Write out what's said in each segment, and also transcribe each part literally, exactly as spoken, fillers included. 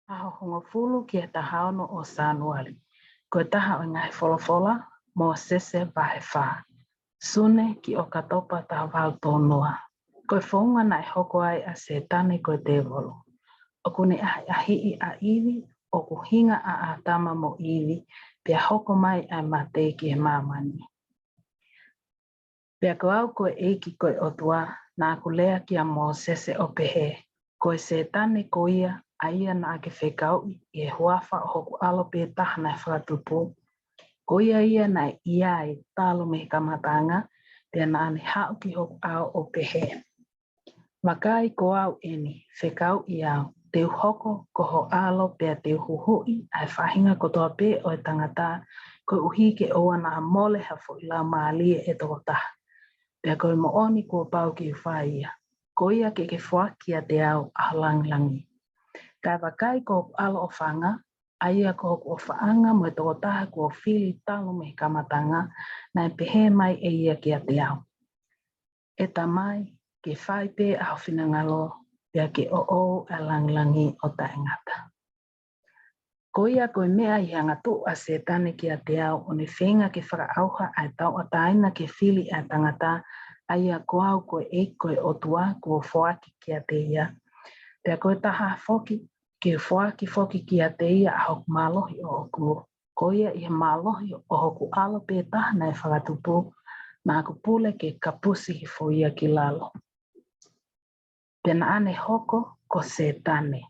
ʻAho hongofulu ki he taha ono ʻo Sānuali. Ko e taha ʻo e ngaahi folofola, Mōsese vahe fā. Sune ki ʻOkatopa taha valu tolu noa. Ko e founga naʻe hoko ai ʻa Sētane ko e tēvolo. ʻOku ne ʻahiʻahiʻi ʻa ʻIvi, ʻoku hinga ʻa ʻĀtama mo ʻIvi, pea hoko mai ʻa e mate ki he māmani. Pea ko au ko e ʻEiki ko e ʻOtua, naʻa ku lea kia Mōsese ʻo pehē, ko e Sētane ko ia, ʻa ia naʻa ke fekauʻi ʻi he huafa ʻo hoku ʻAlo pē Taha naʻe Fakatupu, ko ia ia naʻe ʻi ai talu mei he kamataʻanga, pea naʻa ne haʻu ki hoku ʻao ʻo pehē, Vakai, ko au eni, fekauʻi au, te u hoko ko ho ʻAlo pea te u huhuʻi ʻa e faʻahinga kotoa pē ʻo e tangata, koeʻuhi ke ʻoua naʻa mole ha foʻi laumālie ʻe toko taha. Pea ko e moʻoni kuo pau ke u fai ia. Ko ia ke ke foaki kiate au ʻa ho langilangi. Kae vakai, ko hoku ʻAlo ʻOfaʻanga, ʻa ia ko hoku ʻOfaʻanga mo e tokotaha kuo fili talu mei he kamataʻanga, naʻe pehē mai ʻe ia kiate au, ʻE Tamai, ke fai pē ʻa ho finangalo, pea ke ʻoʻou ʻa e langilangi ʻo taʻengata. Ko ia ko e meʻa ʻi he angatuʻu ʻa Sētane kiate au ʻo ne feinga ke fakaʻauha ʻa e tauʻatāina ke fili ʻa e tangata, ʻa ia ko au ko e ʻEiki ko e ʻOtua kuo foaki kiate ia. Pea ko e taha foki, ke foaki foki kiate ia ʻa hoku mālohi ʻoʻoku, ko ia ʻi he mālohi ʻo hoku ʻAlo pē Taha naʻe Fakatupu, naʻa ku pule ke kapusi hifo ia ki lalo. Pea naʻa ne hoko ko Sētane,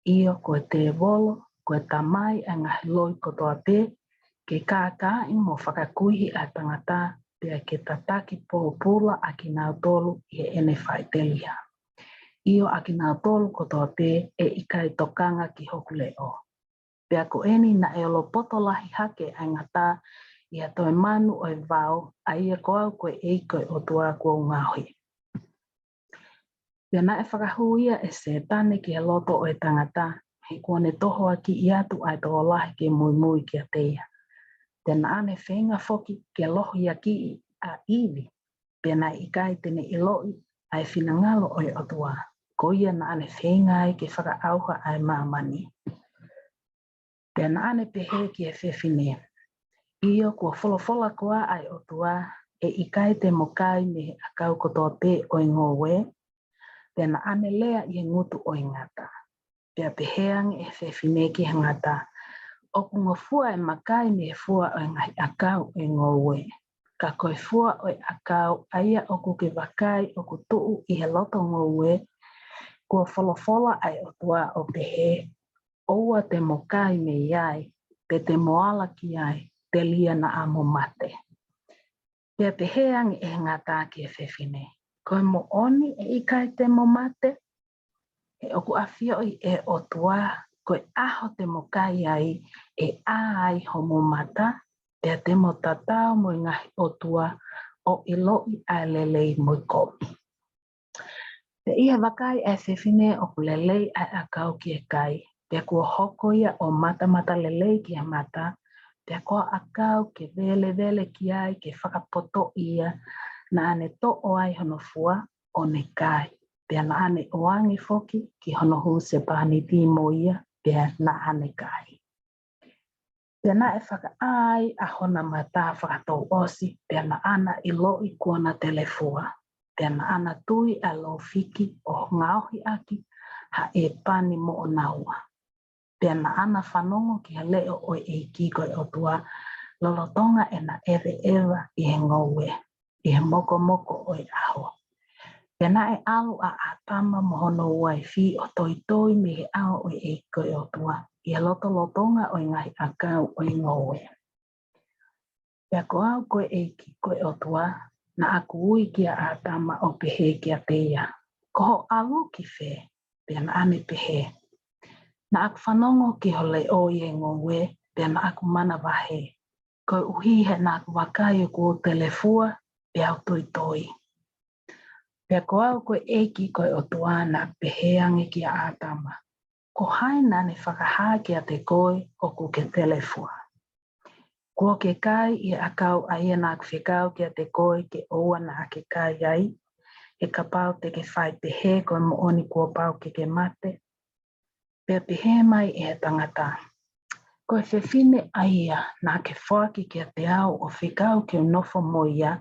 ʻio ko e tēvolo, ko e tamai ʻa e ngaahi loi kotoa pē, ke kākaaʻi mo fakakuihi ʻa e tangata, pea ke tataki pōpula ʻa kinautolu ʻi heʻene faʻiteliha. ʻIo, ʻa kinautolu kotoa pē ʻe ʻikai tokanga ki hoku leʻo. Pea ko eni naʻe olopoto lahi hake ʻa e ngata ʻi ha toe manu ʻo e vao, ʻa ia ko au ko e ʻEiki ko e ʻOtua kuo u ngaohi. Pea naʻe fakahū ia ʻe Sētane ki he loto ʻo e tangata, he kuo ne tohoakiʻi atu ʻa e tokolahi ke muimui kiate ia. Pea naʻa ne feinga foki ke lohiakiʻi ʻa ʻIvi, pea naʻe ʻikai te ne ʻiloʻi ʻa e finangalo ʻo e ʻOtua. Ko ia naʻa ne feinga ai ke fakaʻauha ʻa e māmani. Pea naʻa ne pehē ki he fefine, ʻIo, kuo folofola koā ʻa e ʻOtua, ʻe ʻikai te mo kai mei he ʻakau kotoa pē ʻo e ngoue? Pea naʻa ne lea ʻi he ngutu ʻo e ngata. Pea pehē ange ʻe he fefine ki he ngata, ʻOku ngofua ʻema kai mei he fua ʻo e ngaahi ʻakau ʻo e ngoue. Ka ko e fua ʻo e ʻakau ʻa ia ʻoku ke vakai ʻoku tuʻu ʻi he loto ngoue, kuo folofola ʻa e ʻOtua ʻo pehē, ʻOua te mo kai mei ai, pe te mo ala ki ai, telia naʻa mo mate. Pea pehē ange ʻe he ngata ki he fefine, Ko e moʻoni ʻe ʻikai te mo mate? He ʻoku ʻafioʻi ʻe he ʻOtua, ko e ʻaho te mo kai ai, ʻe ʻā ai homo mata, pea te mo tatau mo e ngaahi ʻotua, ʻo ʻiloʻi ʻa e lelei mo e kovi. Pea ʻi he vakai ʻa e fefine ʻoku lelei ʻa e ʻakau ki he kai, pea kuo hoko ia ʻo matamatalelei ki he mata, pea ko ha ʻakau ke velevele ki ai ke fakapotoʻi ia, naʻa ne toʻo ai hono fua, ʻo ne kai. Pea naʻa ne ʻoange foki ki hono husepāniti mo ia, pea naʻa ne kai. Pea naʻe fakaʻā ai ʻa hona mata fakatouʻosi, pea naʻa na ʻiloʻi kuo na telefua. Pea naʻa na tui ʻa e lofiki ʻo ngaohi ʻaki ha ʻepani moʻonaua. Pea naʻa na fanongo ki he leʻo ʻo e ʻEiki ko e ʻOtua, lolotonga ʻena ʻeveʻeva ʻi he ngoue, ʻi he mokomoko ʻo e ʻaho. Pea naʻe ʻalu ʻa ʻĀtama mo hono uaifi ʻo toitoi mei he ʻao ʻo e ʻEiki ko e ʻOtua, ʻi he lotolotonga ʻo e ngaahi ʻakau ʻo e ngoue. Pea ko au ko e ʻEiki ko e ʻOtua, naʻa ku ui kia ʻĀtama ʻo pehē kiate ia, Ko hoʻo ʻalu ki fē? Pea naʻa ne pehē, Naʻa ku fanongo ki ho leʻo ʻi he ngoue, pea naʻa ku manavahē, koeʻuhi he naʻa ku vakai ʻoku ou telefua, pea u toitoi. Pea ko au ko e ʻEiki ko e ʻOtua naʻa ku pehē ange kia ʻĀtama, Ko hai naʻa ne fakahā kiate koe ʻoku ke telefua? Kuo ke kai ʻi he ʻakau ʻa ia naʻa ku fekau kiate koe ke ʻoua naʻa ke kai ai, he kapau te ke fai pehē ko e moʻoni kuo pau ke ke mate? Pea pehē mai ʻe he tangata, Ko e fefine ʻa ia naʻa ke foaki kiate au ʻo fekau ke u nofo mo ia,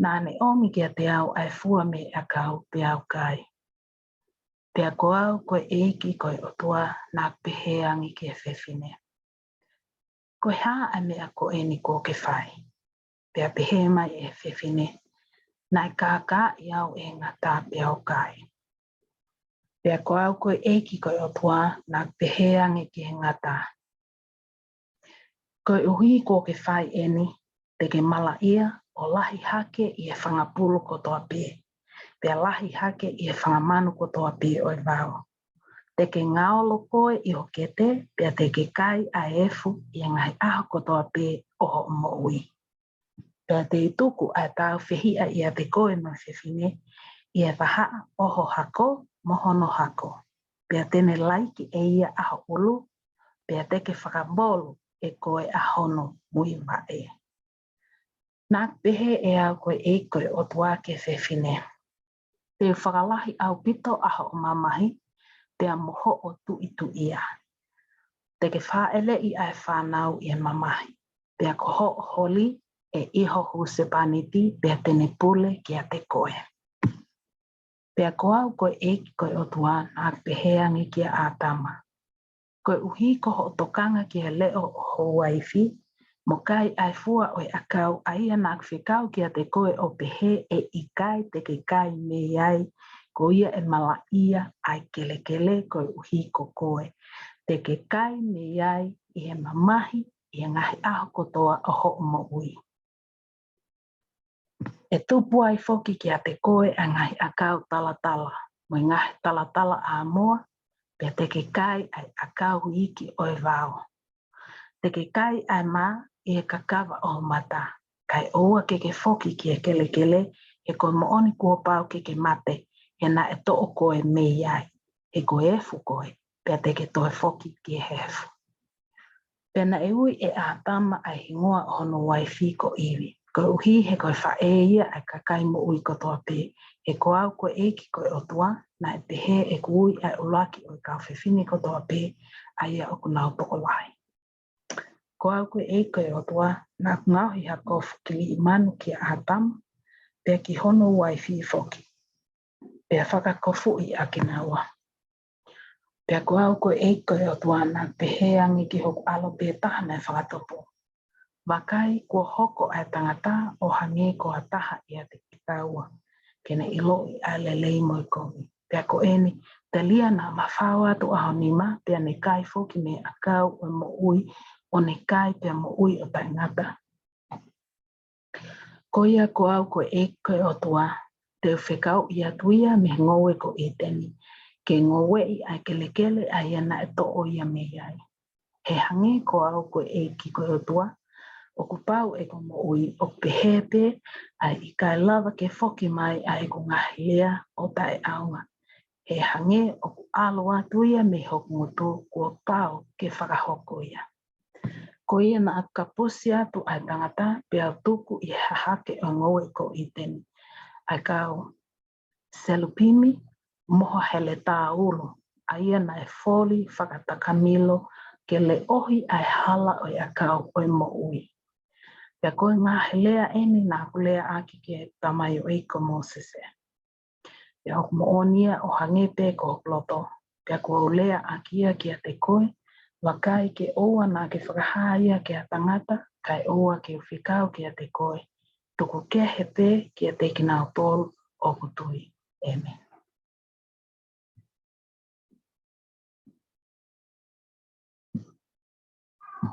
naʻa ne ʻomi kiate au ʻa e fua mei he ʻakau, pea u kai. Pea ko au, ko e ʻEiki ko e ʻOtua, naʻa ku pehē ange ki he fefine, Ko e hā ʻa e meʻa ko eni kuo ke fai? Pea pehē mai ʻe he fefine, Naʻe kākaaʻi au ʻe he ngata, pea u kai. Pea ko au, ko e ʻEiki ko e ʻOtua, naʻa ku pehē ange ki he ngata, Koeʻuhi kuo ke fai eni, te ke malaʻia ʻo lahi hake ʻi he fanga pulu kotoa pē, pea lahi hake ʻi he fanga manu kotoa pē ʻo e vao. Te ke ngaolo koe ʻi ho kete, pea te ke kai ʻa e efu ʻi he ngaahi ʻaho kotoa pē ʻo hoʻo moʻui. Pea te u tuku ʻa e taufehiʻa ʻiate koe mo e fefine ʻi he vahaʻa ʻo ho hako mo hono hako. Pea te ne laiki ʻe ia ʻa ho ʻulu, pea te ke fakapolu ʻe koe ʻa hono muivaʻe. Naʻa ku pehē ʻe au, ko e ʻEiki ko e ʻOtua, ki he fefine, Te u fakalahi ʻaupito ʻa hoʻo mamahi, pea mo hoʻo tuʻituʻia. Te ke fāʻeleʻi ʻa e fānau ʻi he mamahi, pea ko hoʻo holi ʻe ʻi ho husepāniti, pea te ne pule kiate koe. Pea ko au, ko e ʻEiki ko e ʻOtua, naʻa ku pehē ange kia ʻĀtama, Koeʻuhi ko hoʻo tokanga ki he leʻo ʻo ho uaifi, mo kai ʻa e fua ʻo e ʻakau ʻa ia naʻa ku fekau kiate koe ʻo pehē ʻe ʻikai te ke kai mei ai, ko ia ʻe malaʻia ʻa e kelekele koeʻuhi ko koe. Te ke kai mei ai ʻi he mamahi ʻi he ngaahi ʻaho kotoa ʻo hoʻo moʻui. ʻE tupu ai foki kiate koe ʻa e ngaahi ʻakau talatala, mo e ngaahi talatalaʻāmoa, pea te ke kai ʻa e ʻakau iiki ʻo e vao. Te ke kai ʻa e mā ʻi he kakava ʻo ho mata, kae ʻoua ke ke foki ki he kelekele, he ko e moʻoni kuo pau ke ke mate, he naʻe toʻo koe mei ai, he ko e efu koe, pea te ke toe foki ki he efu. Pea naʻe ui ʻe ʻĀtama ʻa e hingoa ʻo hono uaifi ko ʻIvi, koeʻuhi he ko e faʻē ia ʻa e kakai moʻui kotoa pē. He ko au, ko e ʻEiki ko e ʻOtua, naʻe pehē ʻeku ui ʻa e ʻuluaki ʻo e kau fefine kotoa pē, ʻa ia ʻoku nau tokolahi. Ko au, ko e ʻEiki ko e ʻOtua, naʻa ku ngaohi ha kofu kiliʻi manu kia ʻĀtama, pea ki hono uaifi foki, pea fakakofuʻi ʻa kinaua. Pea ko au, ko e ʻEiki ko e ʻOtua, naʻa ku pehē ange ki hoku ʻAlo pē Taha naʻe Fakatupu, Vakai, kuo hoko ʻa e tangata ʻo hangē ko ha taha ʻiate kitaua, ke ne ʻiloʻi ʻa e lelei mo e kovi. Pea ko eni, telia naʻa mafao atu ʻa ho nima, pea ne kai foki mei he ʻakau ʻo e moʻui, ʻo ne kai pea moʻui ʻo taʻengata. Ko ia, ko au, ko e ʻEiki ko e ʻOtua, te u fekauʻi atu ia mei he ngoue ko ʻĪteni, ke ngoueʻi ʻa e kelekele ʻa ia naʻe toʻo ia mei ai. He hangē ko au, ko e ʻEiki ko e ʻOtua, ʻoku pau ʻeku moʻui, ʻoku pehē pē, ʻa e ʻikai lava ke foki mai ʻa ʻeku ngaahi lea ʻo taʻeʻaonga. He hangē ʻoku ʻalu atu ia mei hoku ngutu, kuo pau ke fakahoko ia. Ko ia naʻa ku kapusi atu ʻa e tangata, pea u tuku ʻi he hahake ʻo e ngoue ko ʻĪteni ʻa e kau selupimi mo ha heletā ʻulu, ʻa ia naʻe foli fakatakamilo ke leʻohi ʻa e hala ʻo e ʻakau ʻo e moʻui. Pea ko e ngaahi lea eni naʻa ku leaʻaki ki he tamaioʻeiki ko Mōsese. Pea ʻoku moʻoni ia ʻo hangē pē ko hoku loto. Pea kuo u leaʻaki ia kiate koe, vakai, ke ʻoua naʻa ke fakahā ia ki ha tangata, kae ʻoua ke u fekau kiate koe. Tuku kehe pē kiate kinautolu ʻoku tui. ʻĒmeni.